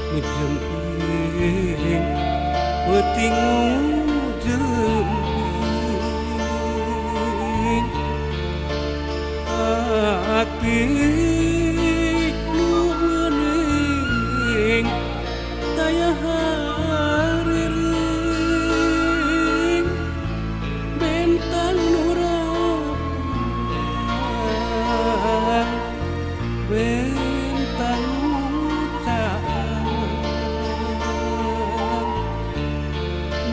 Ngejemping peuting nu jemping ati nu meuning taya hariring bentang nu rapang bentang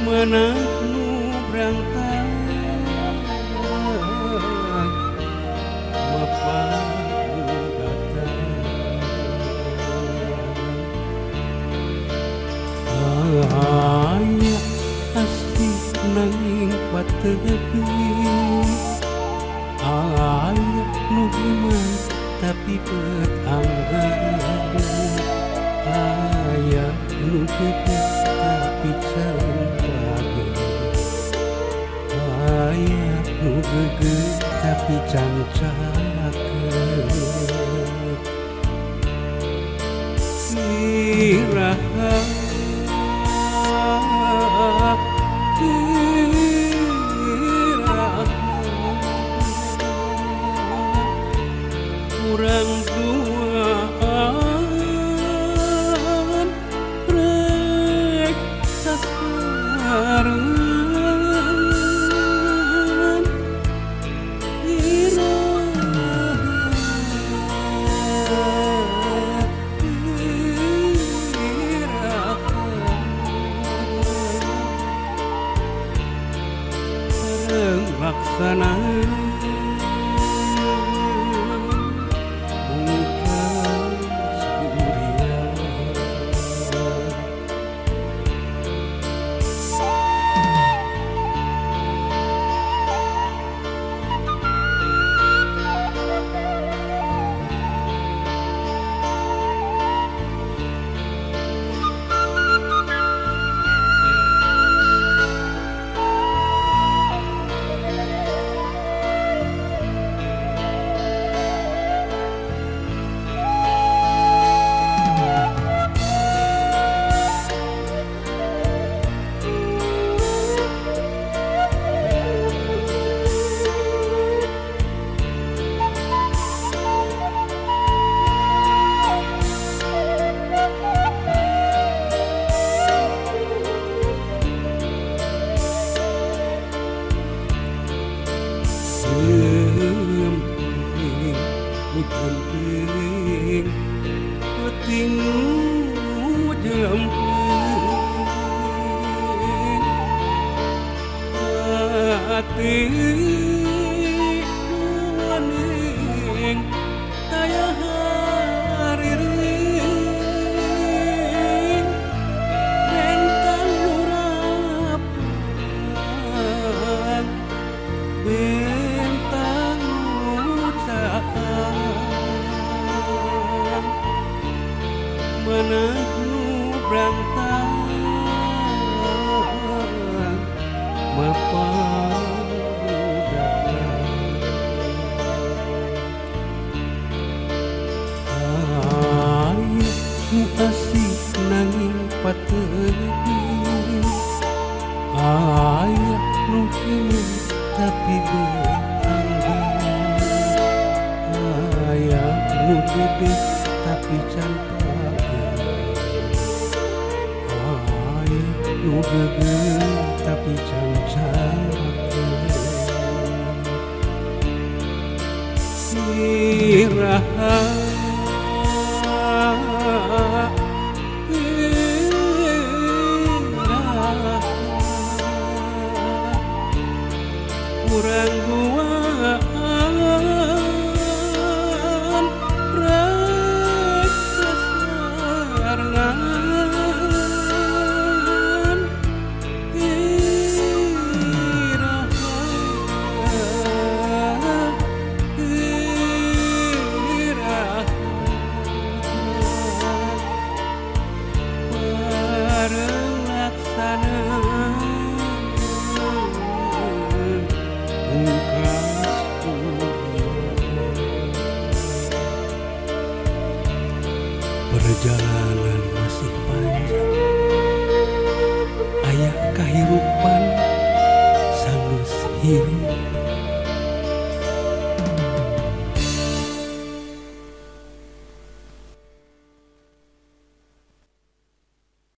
mana nu berangkat mapah nu datang aya asih nanging patepi aya nu iman tapi petanggan aya nu gede tapi aya nu geugeut tapi can caket iraha iraha urang duaan rek sasarengan laksana bungkas durian. Jemping peuting nu jemping ati nu wening taya hariring bentang nu rapang bentang nu caang mana nu berantang mapah nu datang aya nu asih nanging patepi aya nu hineung tapi beutanggan aya nu gede tapi can nu geugeut tapi can caket iraha iraha urang duaan.